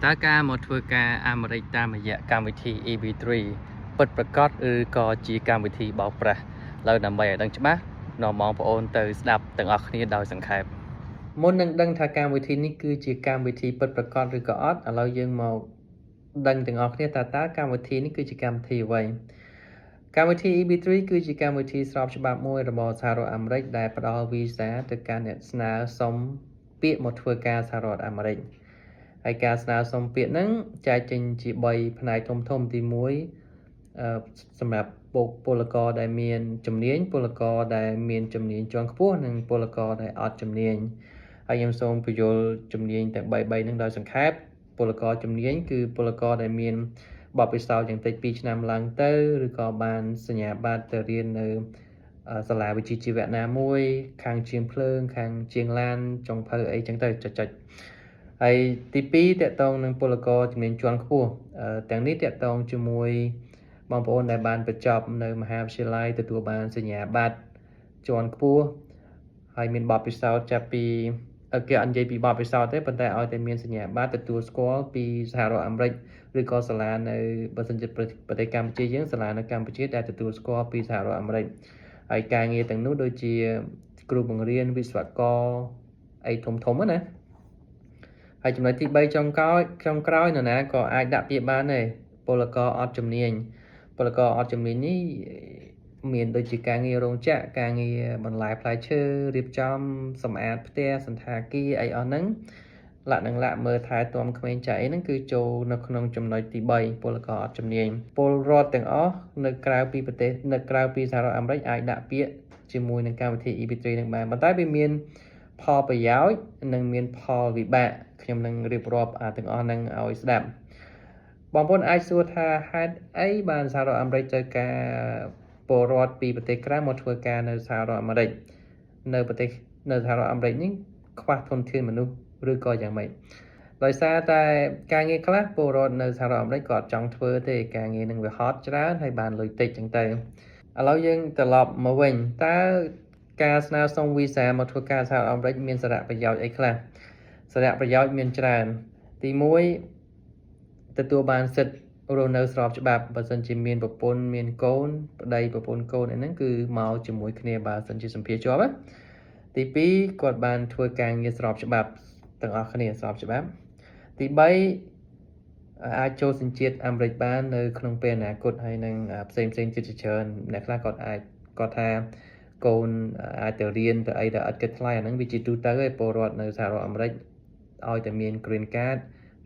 តើការមកធ្វើការអាមេរិកតាមរយៈកម្មវិធី EB3 ពិតប្រាកដឬក៏ជាកម្មវិធីបោកប្រាស់ឡើយដើម្បីឲ្យដឹងច្បាស់នាំបងប្អូនទៅស្ដាប់ទាំងអស់គ្នាដោយសង្ខេបមុននឹងដឹងថាកម្មវិធីនេះគឺជាកម្មវិធីពិតប្រាកដឬក៏អត់ឥឡូវយើងមកដឹងទាំងអស់គ្នាថាតើកម្មវិធីនេះគឺជាកម្មវិធីអ្វីកម្មវិធី EB3 គឺជាកម្មវិធីស្របច្បាប់មួយរបស់សហរដ្ឋអាមេរិកដែលផ្ដល់វីសាទៅកាន់អ្នកស្នើសុំពាក្យមកធ្វើការសហរដ្ឋអាមេរិកហើយការស្នើសុំពាក្យហ្នឹងចែកចេញជា3ផ្នែកធំធំទី1អឺសម្រាប់ពលករដែលមានជំនាញពលករដែលមានជំនាញជាន់ខ្ពស់និងពលករដែលអត់ជំនាញហើយខ្ញុំសូមពន្យល់ជំនាញទាំង3 3ហ្នឹងដោយសង្ខេបពលករជំនាញគឺពលករដែលមានបទពិសោធន៍យ៉ាងតិច2ឆ្នាំឡើងទៅឬក៏បានសញ្ញាបត្រទៅរៀននៅសាលាវិជ្ជាជីវៈណាមួយខាងជាងភ្លើងខាងជាងឡានចុងភៅអីចឹងទៅចុចចុចហើយទី2ទាក់ទងនឹងពលករជំនាញជាន់ខ្ពស់ទាំងនេះទាក់ទងជាមួយបងប្អូនដែលបានបញ្ចប់នៅមហាវិទ្យាល័យទទួលបានសញ្ញាបត្រជាន់ខ្ពស់ហើយមានបទពិសោធន៍ចាប់ពីគេអត់និយាយពីបទពិសោធន៍ទេប៉ុន្តែឲ្យតែមានសញ្ញាបត្រទទួលស្គាល់ពីសហរដ្ឋអាមេរិកឬក៏សាលានៅបើសិនជាប្រទេសកម្ពុជាយើងសាលានៅកម្ពុជាដែលទទួលស្គាល់ពីសហរដ្ឋអាមេរិកហើយការងារទាំងនោះដូចជាគ្រូបង្រៀនវិស្វករអីធំធំណាហើយចំណុចទី3ចុងក្រោយចុងក្រោយនរណាក៏អាចដាក់ពាក្យបានដែរពលករអត់ជំនាញពលករអត់ជំនាញនេះមានដូចជាការងាររោងចក្រការងារបន្លែផ្លែឈើរៀបចំសម្អាតផ្ទះសណ្ឋាគារអីអស់ហ្នឹងលក្ខនឹងលក្ខមើលថែទាំក្មេងចៃហ្នឹងគឺចូលនៅក្នុងចំណុចទី3ពលករអត់ជំនាញពលរដ្ឋទាំងអស់នៅក្រៅពីប្រទេសនៅក្រៅពីសហរដ្ឋអាមេរិកអាចដាក់ពាក្យជាមួយនឹងកម្មវិធី EB3 នឹងបានប៉ុន្តែវាមានផលប្រយោជន៍និងមានផលវិបាកខ្ញុំនឹងរៀបរាប់អាទាំងអស់ហ្នឹងឲ្យស្ដាប់បងប្អូនអាចសួរថាហេតុអីបានសហរដ្ឋអាមេរិកត្រូវការពលរដ្ឋពីប្រទេសក្រៅមកធ្វើការនៅសហរដ្ឋអាមេរិកនៅប្រទេសនៅសហរដ្ឋអាមេរិកនេះខ្វះធនធានមនុស្សឬក៏យ៉ាងម៉េចដោយសារតែការងារខ្លះពលរដ្ឋនៅសហរដ្ឋអាមេរិកក៏អត់ចង់ធ្វើទេការងារនឹងវាហត់ច្រើនហើយបានលុយតិចចឹងទៅឥឡូវយើងត្រឡប់មកវិញតើការស្នើសុំវីសាមកធ្វើការសហរដ្ឋអាមេរិកមានសារៈប្រយោជន៍អីខ្លះសារៈប្រយោជន៍មានច្រើនទី1ទទួលបានសិទ្ធិរស់នៅស្របច្បាប់បើសិនជាមានប្រពន្ធមានកូនប្តីប្រពន្ធកូនអីហ្នឹងគឺមកជាមួយគ្នាបើសិនជាសម្ភារជាប់ណាទី2គាត់បានធ្វើការងារស្របច្បាប់ទាំងអស់គ្នាស្របច្បាប់ទី3អាចចូលសញ្ជាតិអាមេរិកបាននៅក្នុងពេលអនាគតហើយនឹងផ្សេងផ្សេងទៀតជាច្រើនអ្នកខ្លះគាត់អាចគាត់ថាកូនអាចទៅរៀនទៅអីដែលអត់គិតថ្លៃអាហ្នឹងវាជាទូទៅឯពលរដ្ឋនៅសហរដ្ឋអាមេរិកឲ្យតែមាន green card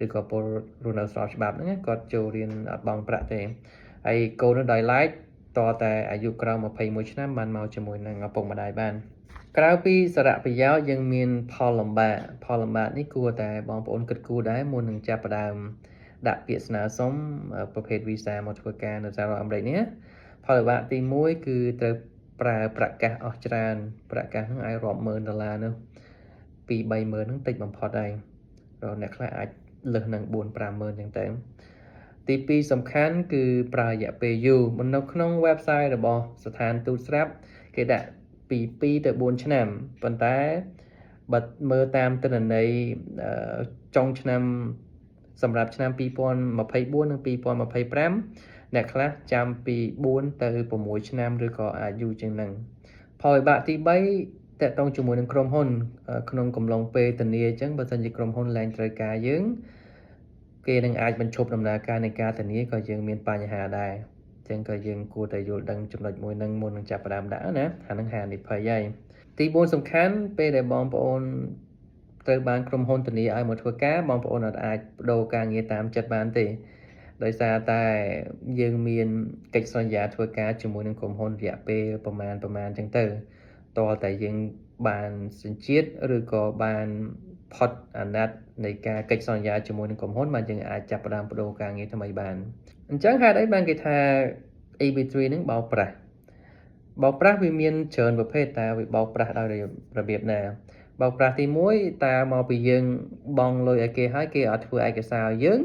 ឬក៏ពលរស់នៅស្របច្បាប់ហ្នឹងគាត់ចូលរៀនអត់បង់ប្រាក់ទេហើយកូននោះដោយឡែកតតែអាយុក្រោម21ឆ្នាំបានមកជាមួយនឹងឪពុកម្ដាយបានក្រៅពីសារៈប្រយោជន៍យើងមានផលលំបាកផលលំបាកនេះគួរតែបងប្អូនគិតគូរដែរមុននឹងចាប់ផ្ដើមដាក់ពាក្យស្នើសុំប្រភេទវីសាមកធ្វើការនៅសហរដ្ឋអាមេរិកនេះផលលំបាកទី1គឺត្រូវប្រើប្រាក់កាសអស់ច្រើនប្រាក់កាសហ្នឹងអាចរាប់ម៉ឺនដុល្លារនោះ2 3ម៉ឺនហ្នឹងតិចបំផុតហើយរអ្នកខ្លះអាចលើសនឹង4 5ម៉ឺនចឹងទៅទី2សំខាន់គឺប្រើរយៈពេលយូរមិននៅក្នុង website របស់ស្ថានទូតស្រាប់គេដាក់ពី2ទៅ4ឆ្នាំប៉ុន្តែបើមើលតាមទិន្នន័យចុងឆ្នាំសម្រាប់ឆ្នាំ2024និង2025អ្នកខ្លះចាំពី4ទៅ6ឆ្នាំឬក៏អាចយូរជាងនឹងផលវិបាកទី3ទាក់ទងជាមួយនឹងក្រុមហ៊ុនក្នុងកំឡុងពេលធានាអញ្ចឹងបើសិនជាក្រុមហ៊ុនលែងត្រូវការយើងគេនឹងអាចបញ្ឈប់ដំណើរការនៃការធានាក៏យើងមានបញ្ហាដែរអញ្ចឹងក៏យើងគួរតែយល់ដឹងចំណុចមួយនឹងមុននឹងចាប់ផ្ដើមដាក់ណាអានឹងហានិភ័យហើយទី4សំខាន់ពេលដែលបងប្អូនត្រូវបានក្រុមហ៊ុនធានាឲ្យមកធ្វើការបងប្អូនអាចប្ដូរការងារតាមចិត្តបានទេដោយសារតែយើងមានកិច្ចសន្យាធ្វើការជាមួយនឹងក្រុមហ៊ុនរយៈពេលប្រមាណប្រមាណអញ្ចឹងទៅតតែយើងបានសញ្ជាតិឬក៏បានផុតអាណត្តិនៃការកិច្ចសន្យាជាមួយនឹងក្រុមហ៊ុនបានយើងអាចចាប់ផ្ដើមប្ដូរការងារថ្មីបានអញ្ចឹងហេតុអីបានគេថា EB3 នឹងបោកប្រាស់បោកប្រាស់វាមានច្រើនប្រភេទតើវាបោកប្រាស់ដោយរបៀបណាបោកប្រាស់ទី1តើមកពីយើងបង់លុយឲ្យគេហើយគេអត់ធ្វើឯកសារឲ្យយើង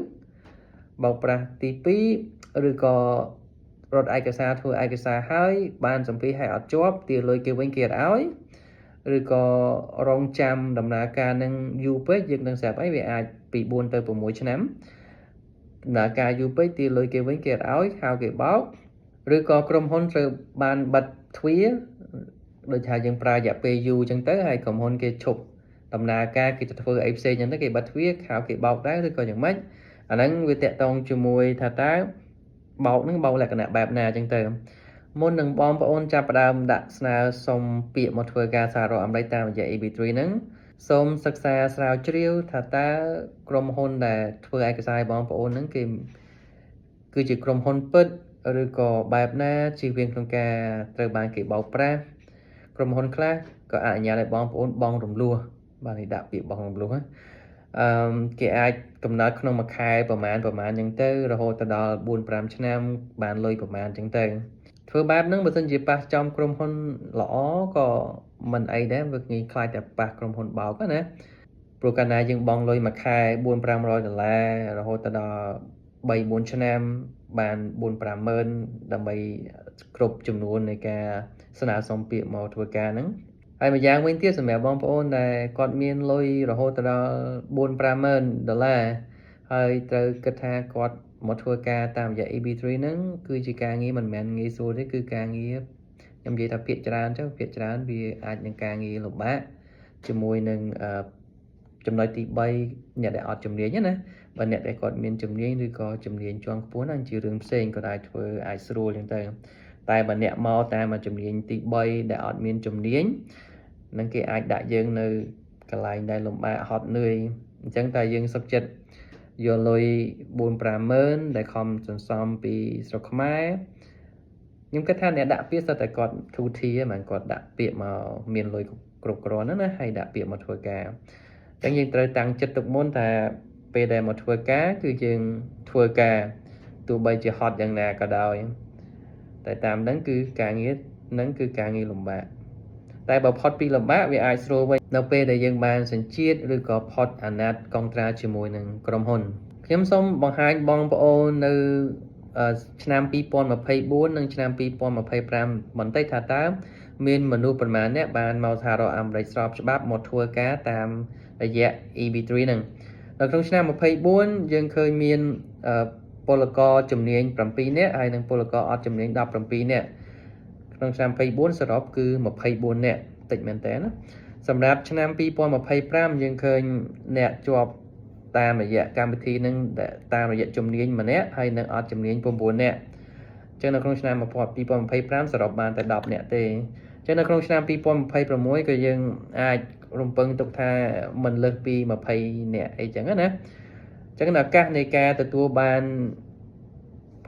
បោកប្រាស់ទី2ឬក៏រត់ឯកសារធ្វើឯកសារហើយបានសម្ភារឲ្យអត់ជាប់ទារលុយគេវិញគេអត់ឲ្យឬក៏រងចាំដំណើរការនឹងយូរពេកយើងនឹងស្រាប់អីវាអាច ពី4ទៅ6ឆ្នាំដំណើរការយូរពេកទារលុយគេវិញគេអត់ឲ្យហៅគេបោកឬក៏ក្រុមហ៊ុនត្រូវបានបិទទ្វារដូចថាយើងប្រើរយៈពេលយូរអញ្ចឹងទៅហើយក្រុមហ៊ុនគេឈប់ដំណើរការគេទៅធ្វើអីផ្សេងអញ្ចឹងទៅគេបិទទ្វារហៅគេបោកដែរឬក៏យ៉ាងម៉េចអាហ្នឹងវាតាក់ទងជាមួយថាតើបោកហ្នឹងបោកលក្ខណៈបែបណាអញ្ចឹងទៅមុននឹងបងប្អូនចាប់ផ្ដើមដាក់ស្នើសុំពាក្យមកធ្វើការសហរដ្ឋអាមេរិកតាមរយៈ EB3 ហ្នឹងសូមសិក្សាស្រាវជ្រាវថាតើក្រុមហ៊ុនដែលធ្វើឯកសារឲ្យបងប្អូនហ្នឹងគេគឺជាក្រុមហ៊ុនពិតឬក៏បែបណាជៀសវាងក្នុងការត្រូវបានគេបោកប្រាស់ក្រុមហ៊ុនខ្លះក៏អនុញ្ញាតឲ្យបងប្អូនបង់រំលោះបាទនេះដាក់ពាក្យបង់រំលោះណាអឺគេអាចកំណត់ក្នុងមួយខែប្រហែលប្រហែលអញ្ចឹងទៅរហូតទៅដល់4 5ឆ្នាំបានលុយប្រហែលអញ្ចឹងទៅធ្វើបែបហ្នឹងបើសិនជាប៉ះចំក្រុមហ៊ុនល្អក៏មិនអីដែរវាងាយខ្លាចតែប៉ះក្រុមហ៊ុនបោកណាព្រោះកាលណាយើងបង់លុយមួយខែ4 500ដុល្លាររហូតទៅដល់3 4ឆ្នាំបាន4 5ម៉ឺនដើម្បីគ្រប់ចំនួននៃការស្នើសុំពាក្យមកធ្វើការហ្នឹងហើយម្យ៉ាងវិញទៀតសម្រាប់បងប្អូនដែលគាត់មានលុយរហូតទៅដល់4 5ម៉ឺនដុល្លារហើយត្រូវគិតថាគាត់មកធ្វើការតាមរយៈ EB3 ហ្នឹងគឺជាការងារមិនមែនងាយស្រួលទេគឺការងារខ្ញុំនិយាយថាភាគច្រើនចឹងភាគច្រើនវាអាចនឹងការងារលំបាកជាមួយនឹងចំណុចទី3អ្នកដែលអត់ជំនាញណាបើអ្នកដែលគាត់មានជំនាញឬក៏ជំនាញជាន់ខ្ពស់ហ្នឹងជារឿងផ្សេងគាត់អាចធ្វើអាចស្រួលចឹងទៅតែបើអ្នកមកតាមជំនាញទី3ដែលអត់មានជំនាញនឹងគេអាចដាក់យើងនៅកន្លែងដែលលំបាកហត់នឿយអញ្ចឹងតែយើងសុខចិត្តយកលុយ4 5ម៉ឺនដែលខំសន្សំពីស្រុកខ្មែរខ្ញុំគិតថាអ្នកដាក់ពាក្យសុទ្ធតែគាត់ធូធាមិនគាត់ដាក់ពាក្យមកមានលុយគ្រប់គ្រាន់ហ្នឹងណាហើយដាក់ពាក្យមកធ្វើការអញ្ចឹងយើងត្រូវតាំងចិត្តទុកមុនថាពេលដែលមកធ្វើការគឺយើងធ្វើការទោះបីជាហត់យ៉ាងណាក៏ដោយតែតាមហ្នឹងគឺការងារហ្នឹងគឺការងារលំបាកតែបើផុតពីលំបាកវាអាចស្រួលវិញនៅពេលដែលយើងបានសញ្ជាតិឬក៏ផុតអាណត្តិកុងត្រាជាមួយនឹងក្រុមហ៊ុនខ្ញុំសូមបង្ហាញបងប្អូននៅឆ្នាំ2024និងឆ្នាំ2025បន្តិចថាតើមានមនុស្សប្រមាណអ្នកបានមកសហរដ្ឋអាមេរិកស្របច្បាប់មកធ្វើការតាមរយៈ EB3 ហ្នឹងនៅក្នុងឆ្នាំ24យើងឃើញមានពលករជំនាញ7នាក់ហើយនិងពលករអត់ជំនាញ17នាក់ក្នុងឆ្នាំ24សរុបគឺ24នាក់តិចមែនតើណាសម្រាប់ឆ្នាំ2025យើងឃើញអ្នកជាប់តាមរយៈកម្មវិធីនឹងតាមរយៈជំនាញម្នាក់ហើយនិងអត់ជំនាញ9នាក់អញ្ចឹងនៅក្នុងឆ្នាំ2025សរុបបានតែ10នាក់ទេអញ្ចឹងនៅក្នុងឆ្នាំ2026ក៏យើងអាចរំពឹងទុកថាមិនលើសពី20នាក់អីចឹងណាអញ្ចឹងឱកាសនៃការទទួលបាន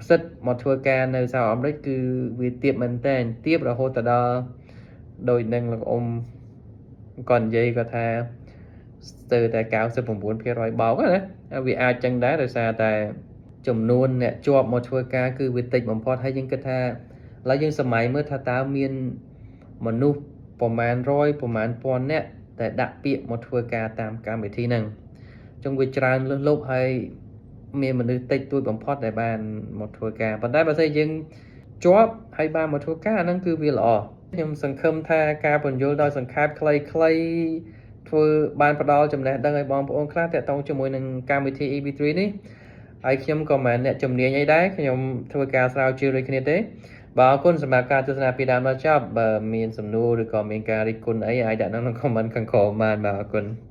សិទ្ធមកធ្វើការនៅសហរដ្ឋអាមេរិកគឺវាទាបមែនតើទាបរហូតទៅដល់ដោយនឹងលោកអ៊ំគាត់និយាយគាត់ថាស្ទើរតែ99%បោកណាវាអាចចឹងដែរដោយសារតែចំនួនអ្នកជាប់មកធ្វើការគឺវាតិចបំផុតហើយយើងគិតថាឥឡូវយើងសម័យមើលថាតើមានមនុស្សប្រមាណ100ប្រមាណពាន់អ្នកដែលដាក់ពាក្យមកធ្វើការតាមកម្មវិធីហ្នឹងចុងវាច្រើនលើសលប់ហើយមានមនុស្សតិចតួចបំផុតដែលបានមកធ្វើការប៉ុន្តែបើស្អីយើងជាប់ហើយបានមកធ្វើការអាហ្នឹងគឺវាល្អខ្ញុំសង្ឃឹមថាការពន្យល់ដោយសង្ខេបខ្លីៗធ្វើបានផ្ដល់ចំណេះដឹងឲ្យបងប្អូនខ្លះតាក់ទងជាមួយនឹងកម្មវិធី EB3 នេះហើយខ្ញុំក៏មិនអ្នកជំនាញអីដែរខ្ញុំធ្វើការស្រាវជ្រាវដូចគ្នាទេបាទអរគុណសម្រាប់ការទស្សនាពីដើមដល់ចប់បើមានសំណួរឬក៏មានការរិះគន់អីអាចដាក់នៅក្នុង comment ខាងក្រោមបានបាទអរគុណ។